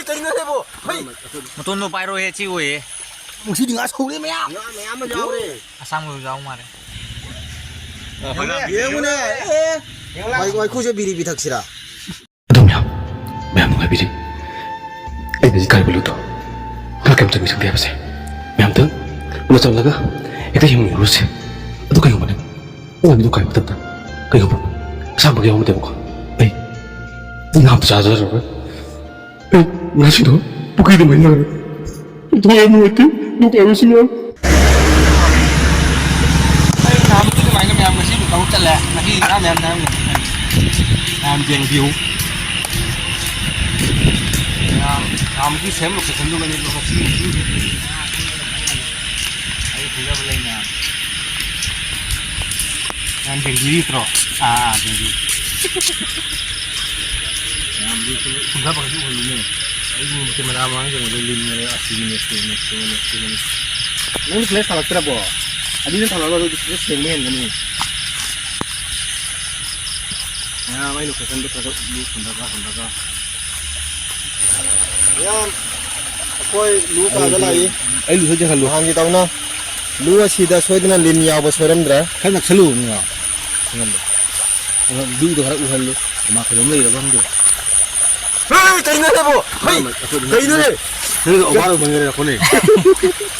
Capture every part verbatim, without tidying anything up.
ꯀꯩꯅꯣꯅꯦꯕꯣ? ꯍꯩ! ꯃꯇꯣꯟꯗꯣ ꯄꯥꯏꯔꯣꯍꯦ, ꯆꯤꯛꯑꯣꯏꯌꯦ꯫ ꯉꯁꯤꯗꯤ ꯉꯥ ꯁꯧꯔꯦ ꯃꯌꯥꯝ꯫ ꯉꯥ ꯃꯌꯥꯝ ꯑꯃ ꯌꯥꯎꯔꯦ꯫ ꯑꯁꯥꯡꯕꯁꯨ ꯌꯥꯎ ꯃꯥꯜꯂꯦ꯫ ꯌꯦꯡꯉꯨꯅꯦ, ꯌꯦꯡꯉꯨꯅꯦ꯫ ꯑꯦ, ꯌꯦꯡꯉꯨ ꯂꯥꯎ꯫ ꯋꯥꯏ-, ꯋꯥꯏꯈꯨꯁꯦ ꯕꯤꯔꯤ ꯄꯤꯊꯛꯁꯤꯔꯥ? ꯑꯗꯣ ꯃꯌꯥꯝ, ꯃꯌꯥꯝ ꯅꯨꯡꯉꯥꯏꯕꯤꯔꯤ꯫ ꯑꯩꯅ ꯍꯧꯖꯤꯛ ꯀꯥꯏꯕ ꯂꯨꯗꯣ ꯈꯔ ꯀꯩꯝꯇ ꯃꯤꯁꯛ ꯍꯥꯏꯕꯁꯦ ꯃꯌꯥꯝꯇꯪ ꯎꯅ ꯆꯜꯂꯒ ꯍꯦꯛꯇ ꯌꯦꯡꯃꯤꯟꯅꯔꯨꯁꯦ꯫ ꯑꯗꯨ ꯀꯩꯒꯨꯝꯕꯅꯦ, ꯅꯪ ꯂꯨ ꯀꯥꯏꯕ ꯃꯇꯝꯗ ꯀꯩꯒꯨꯝꯕ ꯑꯁꯥꯡꯕꯒ ꯌꯥꯎꯔꯝꯗꯦꯕꯀꯣ, ꯑꯩ ꯉꯥ ꯑꯝꯇ ꯆꯥꯖꯔꯔꯣꯏ꯫ ꯑꯩ ꯉꯁꯤꯗꯣ ꯄꯨꯈ꯭ꯔꯤꯗ ꯃꯩ ꯂꯥꯛꯑꯦ꯫ ꯊꯋꯥꯏ ꯌꯥꯝ ꯅꯨꯡꯉꯥꯏꯇꯦ, ꯂꯣꯛ ꯂꯥꯏꯍꯧꯁꯨ ꯌꯥꯎꯔꯦ꯫ ꯑꯩ ꯅꯍꯥꯟꯃꯨꯛꯀꯤ ꯑꯗꯨꯃꯥꯏꯅ ꯃꯌꯥꯝ ꯉꯁꯤ ꯂꯧ ꯆꯠꯂꯦ꯫ ꯉꯁꯤ ꯉꯥ ꯃꯌꯥꯝ ꯃꯌꯥꯝ ꯂꯩ꯫ ꯃꯌꯥꯝ ꯌꯦꯡꯕꯤꯌꯨ꯫ ꯃꯌꯥꯝ ꯅꯍꯥꯟꯃꯨꯛꯀꯤ ꯁꯦꯝ ꯂꯣꯀꯦꯁꯟꯗꯨꯒꯅꯤ ꯉꯁꯤ꯫ ꯑꯩ ꯈꯪꯖꯕ ꯂꯩ ꯃꯌꯥꯝ꯫ ꯃꯌꯥꯝ ꯌꯦꯡꯕꯤꯔꯤꯕ꯭ꯔꯣ? ꯑꯥ, ꯑꯥ, ꯌꯦꯡꯕꯤꯔꯤ꯫ ꯃꯌꯥꯝꯗꯤ ꯁꯨꯝ ꯀꯨꯝꯊꯕꯒꯁꯨ ꯎꯍꯜꯂꯤꯅꯦ꯫ ꯑꯩꯒꯤ ꯀꯦꯃꯦꯔꯥ ꯃꯃꯥꯡ ꯌꯦꯡꯕꯗ ꯂꯤꯟꯅ ꯑꯁꯤꯒꯤꯅꯦ, ꯁꯤꯒꯤꯅꯦ, ꯁꯤꯒꯤꯅꯦ, ꯁꯤꯒꯤꯅꯦ꯫ ꯅꯪ ꯐ꯭ꯂꯦꯁ ꯊꯥꯜꯂꯛꯇ꯭ꯔꯕꯣ? ꯑꯗꯨꯗꯤ ꯊꯥꯜꯂꯛꯑꯣ, ꯑꯗꯨꯗꯤ ꯐ꯭ꯂꯦꯁ ꯁꯦꯡꯕ ꯍꯦꯟꯒꯅꯤ꯫ ꯃꯌꯥꯝ ꯑꯩ ꯂꯣꯀꯦꯁꯟꯗꯣ ꯈꯔ ꯈꯔ ꯎꯠꯂꯨ, ꯍꯟꯊꯕ, ꯍꯟꯊꯕ꯫ ꯃꯌꯥꯝ, ꯑꯩꯈꯣꯏ ꯂꯨ ꯀꯥꯕ ꯂꯥꯛꯏ꯫ ꯑꯩ ꯂꯨ ꯁꯠ ꯆꯦꯟꯍꯜꯂꯨ꯫ ꯅꯍꯥꯟꯒꯤ ꯇꯧꯅ ꯂꯨ ꯑꯁꯤꯗ ꯁꯣꯏꯗꯅ ꯂꯤꯟ ꯌꯥꯎꯕ ꯁꯣꯏꯔꯝꯗ꯭ꯔꯦ꯫ ꯈꯔ ꯅꯛꯁꯜꯂꯨ, ꯅꯤꯉꯣ꯫ ꯈꯪꯉꯝꯗꯦ꯫ ꯑꯗꯣ ꯂꯨꯗꯣ ꯈꯔ ꯎꯍꯜꯂꯨ꯫ ꯀꯃꯥ ꯀꯩꯅꯣꯝ ꯂꯩꯔꯕ ꯈꯪꯗꯦ꯫ ꯍꯦ, ꯀꯩꯅꯣꯅꯦꯕꯣ? ꯍꯩ, ꯑꯩꯈꯣꯏ ꯀꯩꯅꯣꯅꯦ? ꯅꯪꯒꯤ ꯑꯣꯚꯔ ꯑꯣꯏꯃꯟꯈ꯭ꯔꯦ, ꯑꯩꯈꯣꯏꯅꯦ꯫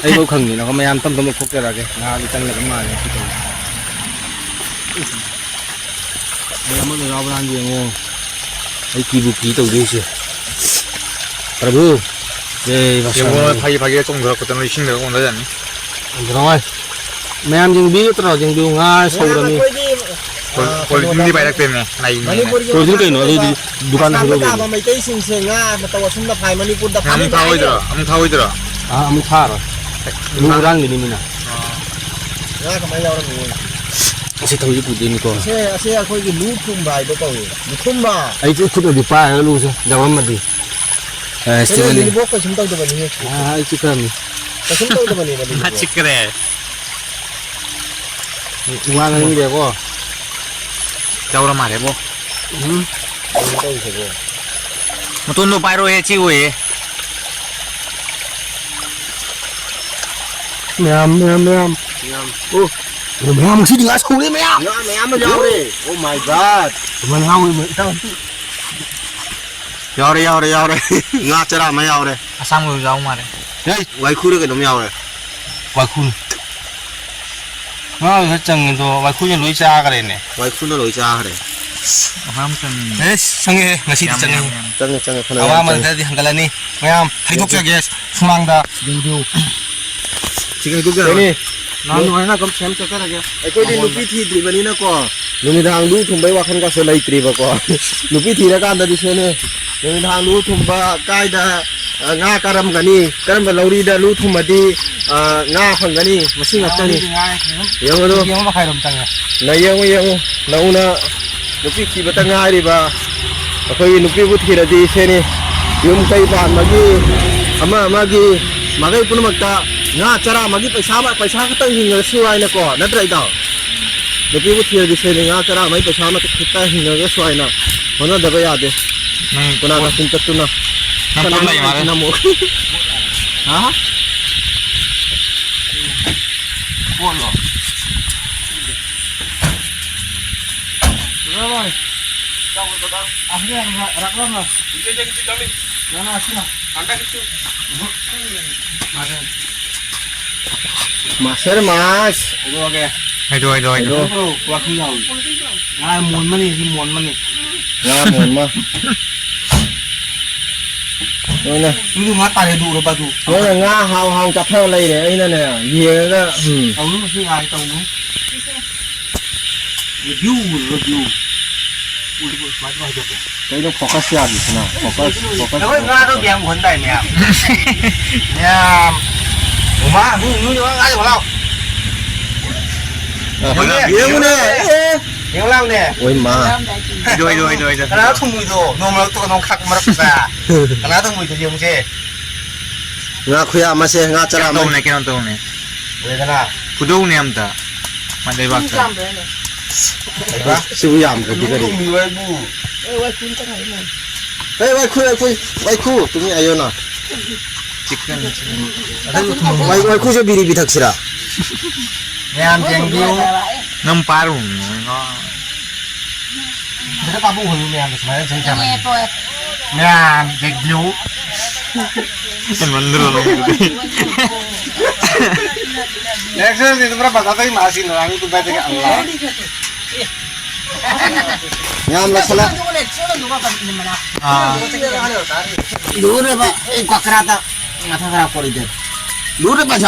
ꯑꯩꯐꯥꯎ ꯈꯪꯗꯦ, ꯅꯈꯣꯏ ꯃꯌꯥꯝ ꯇꯞ ꯇꯞꯅ ꯊꯣꯛꯆꯔꯛꯑꯒꯦ꯫ ꯉꯥꯗꯤ ꯆꯪꯒꯗꯕ ꯃꯥꯜꯂꯦ ꯉꯁꯤ ꯇꯧꯔꯤꯁꯦ꯫ ꯑꯩ ꯑꯃꯗ ꯌꯥꯎꯕ꯭ꯔꯥ ꯍꯥꯟꯅ ꯌꯦꯡꯉꯣ꯫ ꯑꯩ ꯀꯤꯕꯨ ꯀꯤ ꯇꯧꯗꯣꯏꯁꯦ꯫ ꯄ꯭ꯔꯚꯨ, ꯖꯦ ꯌꯦꯡꯉꯣ, ꯚꯥꯁꯥꯅꯤ꯫ ꯐꯥꯒꯤ ꯐꯥꯒꯤ ꯆꯣꯡꯊꯔꯛꯄꯗ ꯅꯣꯏ ꯏꯁꯤꯡꯗꯒ ꯑꯣꯟꯊꯖꯅꯤ꯫ ꯌꯦꯡꯉꯣ꯫ ꯃꯌꯥꯝ ꯌꯦꯡꯕꯤꯒꯗ꯭ꯔꯣ? ꯌꯦꯡꯕꯤꯌꯨ, ꯉꯥ ꯁꯧꯔꯝꯃꯤ꯫ ꯑꯩꯈꯣꯏꯒꯤ, ꯄꯣ-, ꯑꯥ, ꯄꯣꯂꯤꯊꯤꯟꯗꯤ ꯀꯩꯅꯣꯗ ꯄꯥꯏꯔꯛꯇꯦꯅꯦ, ꯅꯥꯏꯅꯦꯅꯦ꯫ ꯃꯅꯤꯄꯨꯔꯒꯤ ꯄꯣꯂꯤꯊꯤꯟ ꯀꯩꯅꯣ? ꯑꯗꯨꯗꯤ ꯗꯨꯀꯥꯟ ꯑꯁꯥꯝꯗ ꯍꯥꯡꯗꯣꯛꯑ ꯇꯥꯕ ꯂꯩꯕꯅꯤ꯫ ꯃꯩꯇꯩꯁꯤꯡꯁꯦ ꯉꯥ ꯃꯇꯧ ꯑꯁꯨꯝꯅ ꯐꯥꯏ, ꯃꯅꯤꯄꯨꯔꯗ ꯉꯥ ꯑꯃꯨꯛ ꯐꯥꯅꯤꯡꯗꯦ ꯊꯥꯛꯑꯣꯏꯗ꯭ꯔꯣ? ꯍꯥꯏꯅꯩ꯫ ꯑꯃꯨꯛ ꯊꯥꯛꯑꯣꯏꯗ꯭ꯔꯣ? ꯑꯥ, ꯑꯃꯨꯛ ꯊꯥꯔꯣꯏ꯫ ꯂꯨ ꯍꯨꯔꯥꯟꯒꯅꯤ ꯃꯤꯅ꯫ ꯑꯥ꯫ ꯉꯥ ꯀꯃꯥꯏꯅ ꯌꯥꯎꯔꯝꯃꯤ? ꯑꯁꯤ ꯊꯧꯔꯤ ꯄꯨꯗꯣꯏꯅꯤꯀꯣ꯫ ꯑꯁꯦ, ꯑꯁꯦ ꯑꯩꯈꯣꯏꯒꯤ ꯂꯨ ꯊꯨꯝꯕ ꯍꯥꯏꯗꯣ ꯀꯧꯏ꯫ ꯂꯨꯈꯨꯝꯕ꯫ ꯑꯩꯗꯤ ꯈꯨꯠꯅꯗꯤ ꯄꯥꯏꯔꯒ ꯂꯨꯁꯦ ꯌꯥꯎꯔꯝꯃꯗꯤ꯫ ꯑꯦ, ꯀꯩꯅꯣ, ꯁ꯭ꯇꯤꯃꯔꯅꯤ꯫ ꯂꯤꯂꯤꯕꯣꯛ ꯀꯩꯁꯨꯝ ꯇꯧꯗꯕꯅꯤꯍꯦ꯫ ꯑꯥ, ꯑꯩ ꯆꯤꯛꯈ꯭ꯔꯕꯅꯤ꯫ ꯀꯩꯁꯨꯝ ꯇꯧꯗꯕꯅꯦꯕ ꯃꯥ ꯂꯤꯂꯤꯕꯣꯛ꯫ ꯆꯤꯛꯈ꯭ꯔꯦ꯫ ꯏꯃꯥ ꯅꯪꯗꯦꯀꯣ꯫ ꯌꯥꯎꯔ ꯃꯥꯜꯂꯦꯕꯣ꯫ ꯎꯝ꯫ ꯀꯩꯅꯣ ꯇꯧꯔꯤꯁꯤꯕꯣ꯫ ꯃꯇꯣꯟꯗꯣ ꯄꯥꯏꯔꯛꯑꯣꯍꯦ, ꯆꯤꯛꯑꯣꯍꯦ꯫ ꯃꯌꯥꯝ, ꯃꯌꯥꯝ, ꯃꯌꯥꯝ꯫ ꯃꯌꯥꯝ꯫ ꯑꯣ꯫ ꯑꯣ, ꯃꯌꯥꯝ, ꯉꯁꯤꯗꯤ ꯉꯥ ꯁꯧꯔꯦ, ꯃꯌꯥꯝ꯫ ꯉꯥ ꯃꯌꯥꯝ ꯑꯃ ꯌꯥꯎꯔꯦ꯫ Oh my God꯫ ꯀꯃꯥꯏꯅ ꯍꯥꯎꯔꯤꯅꯣ, ꯏꯇꯥꯎ? ꯌꯥꯎꯔꯦ, ꯌꯥꯎꯔꯦ, ꯌꯥꯎꯔꯦ꯫ ꯉꯥ ꯆꯔꯥ ꯑꯃ ꯌꯥꯎꯔꯦ꯫ ꯑꯁꯥꯡꯕ ꯌꯥꯎ ꯃꯥꯜꯂꯦ꯫ ꯍꯦ, ꯋꯥꯏꯈꯨꯔ ꯀꯩꯅꯣꯝ ꯌꯥꯎꯔꯦ꯫ ꯋꯥꯏꯈꯨ꯫ ꯉꯥ ꯈꯔ ꯆꯪꯉꯦ ꯑꯗꯣ, ꯋꯥꯏꯈꯨꯅ ꯂꯣꯏ ꯆꯥꯈ꯭ꯔꯦꯅꯦ꯫ ꯋꯥꯏꯈꯨꯅ ꯂꯣꯏ ꯆꯥꯈ꯭ꯔꯦ꯫ ꯑꯍꯥꯝ ꯆꯪꯉꯤ꯫ ꯑꯦꯁ, ꯆꯪꯉꯦꯍꯦ, ꯉꯁꯤꯗꯤ ꯌꯥꯝ, ꯆꯪꯉꯦ꯫ ꯌꯥꯝ, ꯌꯥꯝ꯫ ꯆꯪꯉꯦ, ꯆꯪꯉꯦ, ꯐꯅꯌꯥꯝ ꯑꯋꯥꯃꯟ ꯆꯪꯉꯦ꯫ ꯈꯔꯗꯤ ꯍꯟꯒꯠꯂꯅꯤ꯫ ꯃꯌꯥꯝ ꯊꯩꯗꯣꯛꯆꯒꯦ ꯁꯨꯃꯥꯡꯗ꯫ ꯁꯤ ꯀꯩꯗꯧ-, ꯀꯩꯅꯣ? ꯅꯍꯥꯟ ꯅꯨꯡꯉꯥꯏꯅ ꯀꯝ ꯁꯦꯝ ꯆꯠꯆꯔꯒꯦ꯫ ꯑꯩꯈꯣꯏꯗꯤ ꯃꯉꯣꯟꯗ꯫ ꯅꯨꯄꯤ ꯊꯤꯗ꯭ꯔꯤꯕꯅꯤꯅꯀꯣ, ꯅꯨꯃꯤꯗꯥꯡ ꯂꯨ ꯊꯨꯝꯕꯩ ꯋꯥꯈꯜꯒꯁꯦ ꯂꯩꯇ꯭ꯔꯤꯕꯀꯣ꯫ ꯅꯨꯄꯤ ꯊꯤꯔꯀꯥꯟꯗꯗꯤ ꯁꯤꯅꯦ, ꯅꯨꯃꯤꯗꯥꯡ ꯂꯨ ꯊꯨꯝꯕ ꯀꯥꯏꯗ, ꯑ, ꯉꯥ ꯀꯔꯝꯒꯅꯤ, ꯀꯔꯝꯕ ꯂꯧꯔꯤꯗ ꯂꯨ ꯊꯨꯝꯃꯗꯤ, ꯑ, ꯉꯥ ꯐꯪꯒꯅꯤ, ꯃꯁꯤ ꯉꯥ ꯉꯥꯛꯇꯅꯤ꯫ ꯃꯔꯤꯗꯤ ꯉꯥꯏ, ꯌꯦꯡꯉꯨꯗꯣ꯫ ꯄꯨꯡ ꯑꯃ ꯃꯈꯥꯏꯔꯣꯝ ꯆꯪꯉꯦ꯫ ꯅ ꯌꯦꯡꯉꯨ, ꯌꯦꯡꯉꯨ, ꯅꯧꯅ ꯅꯨꯄꯤ ꯊꯤꯕꯇ ꯉꯥꯏꯔꯤꯕ ꯑꯩꯈꯣꯏꯒꯤ ꯅꯨꯄꯤꯕꯨ ꯊꯤꯔꯗꯤ ꯁꯦꯅꯤ, ꯌꯨꯝ ꯀꯩ ꯄꯥꯟꯕꯒꯤ, ꯑꯃ ꯑꯃꯒꯤ ꯃꯥꯏꯀꯩ ꯄꯨꯝꯅꯃꯛꯇ ꯉꯥ ꯆꯔꯥ ꯑꯃꯒꯤ ꯄꯩꯁꯥ ꯑꯃ, ꯄꯩꯁꯥ ꯈꯛꯇꯪ ꯍꯤꯡꯉꯁꯨ ꯍꯥꯏꯅꯀꯣ, ꯅꯠꯇ꯭ꯔ ꯏꯇꯥꯎ? ꯅꯨꯄꯤꯕꯨ ꯊꯤꯔꯗꯤ ꯁꯦꯅꯤ, ꯉꯥ ꯆꯔꯥ ꯑꯃꯒꯤ ꯄꯩꯁꯥ ꯑꯃ ꯈꯤꯇ ꯍꯤꯡꯉꯒꯁꯨ ꯍꯥꯏꯅ ꯍꯣꯠꯅꯗꯕ ꯌꯥꯗꯦ꯫ ꯅꯪ ꯀꯅꯥ ꯄꯣꯠ-, ꯀꯥꯆꯤꯟ ꯆꯠꯇꯨꯅ? ꯅꯪ ꯄꯣꯠ ꯀꯅꯥꯅꯣ ꯂꯩ ꯃꯥꯜꯂꯦ꯫ ꯍꯥꯏꯁꯤꯅ ꯑꯃꯨꯛ? ꯍꯥ? ꯄꯣꯠꯂꯣ? ꯔꯛꯂꯝꯃꯣ꯫ ꯃꯥꯁꯇꯔ ꯃꯥꯁ꯫ ꯍꯥꯏꯗꯣꯛꯑꯒꯦ꯫ ꯍꯥꯏꯗꯣꯛꯑꯣ, ꯍꯥꯏꯗꯣꯛꯑꯣ, ꯍꯥꯏꯗꯣꯛꯑꯣ꯫ ꯍꯥꯏꯗꯣꯛꯑꯣ꯫ ꯋꯥꯀꯤꯡ ꯂꯥꯎꯔꯤ꯫ ꯉꯥ ꯃꯣꯟ ꯑꯃꯅꯤ, ꯁꯤ ꯃꯣꯟ ꯑꯃꯅꯤ꯫ ꯉꯥ ꯃꯣꯟ ꯑꯃ꯫ ꯅꯣꯏꯅ ꯅꯪꯁꯨ ꯉꯥ ꯇꯥꯔꯦ, ꯑꯗꯨ ꯎꯔꯕ ꯑꯗꯨ? ꯅꯣꯏꯅ ꯉꯥ ꯍꯥꯎ ꯍꯥꯎ ꯆꯥꯊꯔ ꯂꯩꯔꯦ, ꯑꯩꯅꯅꯦ ꯌꯦꯡꯉꯒ, ꯎꯝ꯫ ꯇꯧꯅꯨ, ꯃꯁꯤ ꯉꯥꯏ ꯇꯧꯅꯨ꯫ View ꯎꯔꯕ, view? ꯎꯔꯕ? ꯁꯨꯃꯥꯏ, ꯁꯨꯃꯥꯏ ꯇꯧꯔꯛꯀꯦ꯫ ꯀꯩꯅꯣ focus ꯌꯥꯗ꯭ꯔꯤꯁꯤꯅ? Focus, focus, ꯅꯈꯣꯏ ꯉꯥꯗꯣ focus꯫ ꯃꯌꯥꯝ ꯎꯍꯟꯗꯥꯏ, ꯃꯌꯥꯝ? ꯃꯌꯥꯝ꯫ ꯃꯃꯥ, ꯃꯤ, ꯃꯤ ꯉꯥ ꯌꯣꯜꯂꯣ ꯂꯥꯎ꯫ ꯑ, ꯌꯦꯡꯉꯨꯅꯦ꯫ ꯌꯦꯡꯉꯨꯅꯦ꯫ ꯑꯦ꯫ ꯌꯦꯡꯉꯨ ꯂꯥꯎꯅꯦ꯫ ꯑꯣꯏ ꯃꯥ꯫ ꯍꯩꯗꯣ, ꯍꯩꯗꯣ, ꯍꯩꯗꯣ, ꯍꯩꯗꯣ꯫ ꯀꯅꯥ ꯊꯨꯝꯃꯣꯏꯗꯣ? ꯅꯣꯡ ꯃꯔꯛꯇ, ꯅꯣꯡ ꯈꯥꯛ ꯃꯔꯛꯇ꯫ ꯀꯅꯥ ꯊꯨꯝꯃꯣꯏꯗꯣ ꯌꯦꯡꯉꯨꯁꯦ꯫ ꯉꯥ ꯈꯨꯌꯥ ꯑꯃꯁꯦ, ꯉꯥ ꯆꯔꯥ ꯀꯩꯅꯣ ꯑꯃ꯫ ꯇꯧꯕꯅꯦ, ꯀꯩꯅꯣ ꯇꯧꯕꯅꯦ꯫ ꯂꯣꯏꯔꯦꯗꯅ꯫ ꯐꯨꯗꯧꯅꯦ ꯑꯝꯇ꯫ ꯃꯥ ꯂꯩꯕꯥꯛꯇ꯫ ꯀꯩꯕ? ꯁꯤꯕꯨ ꯌꯥꯝꯗ꯭ꯔꯗꯤ ꯀꯔꯤ? ꯊꯨꯝꯃꯤꯕ ꯑꯩꯕꯨ꯫ Hey, ꯋꯥꯏꯈꯨ, ꯋꯥꯏꯈꯨ, ꯋꯥꯏꯈꯨ, ꯇꯨꯃꯤ ꯑꯌꯣꯅ꯫ Chicken, chicken. ꯑꯗꯨ ꯊꯨꯝ꯫ ꯋꯥꯏ-, ꯋꯥꯏꯈꯨꯁꯦ ꯕꯤꯔꯤ ꯄꯤꯊꯛꯁꯤꯔꯥ? ꯃꯌꯥꯝ ꯌꯦꯡꯕꯤꯌꯨ꯫ ꯅꯪ ꯄꯥꯔꯨꯅꯨ, ꯉꯣ꯫ ꯁꯤꯗ ꯀꯥꯞꯄ ꯎꯍꯜꯂꯨ ꯃꯌꯥꯝꯗ ꯁꯨꯃꯥꯏꯅ ꯆꯪ ꯆꯪ꯫ ꯃꯌꯥꯝ ꯌꯦꯡꯕꯤꯌꯨ꯫ ꯍꯦꯟꯃꯟꯗ꯭ꯔꯣ ꯅꯪꯗꯨꯗꯤ? Next time ꯗꯤ ꯄꯨꯔꯥ ꯕꯖꯥꯔꯗꯒꯤ ꯃꯥꯁꯤ ꯅꯔꯥꯡ ꯇꯨꯝꯕ ꯇꯒꯤ ꯑꯪꯂꯥ꯫ ꯌꯥꯝ ꯂꯩꯁꯜꯂꯦ꯫ ꯑꯥ꯫ ꯂꯨꯔꯕ ꯑꯩ ꯀꯀ꯭ꯔꯥꯗ ꯃꯊꯥ ꯈꯔ ꯄꯣꯔꯤꯗꯦ꯫ ꯂꯨꯔꯕ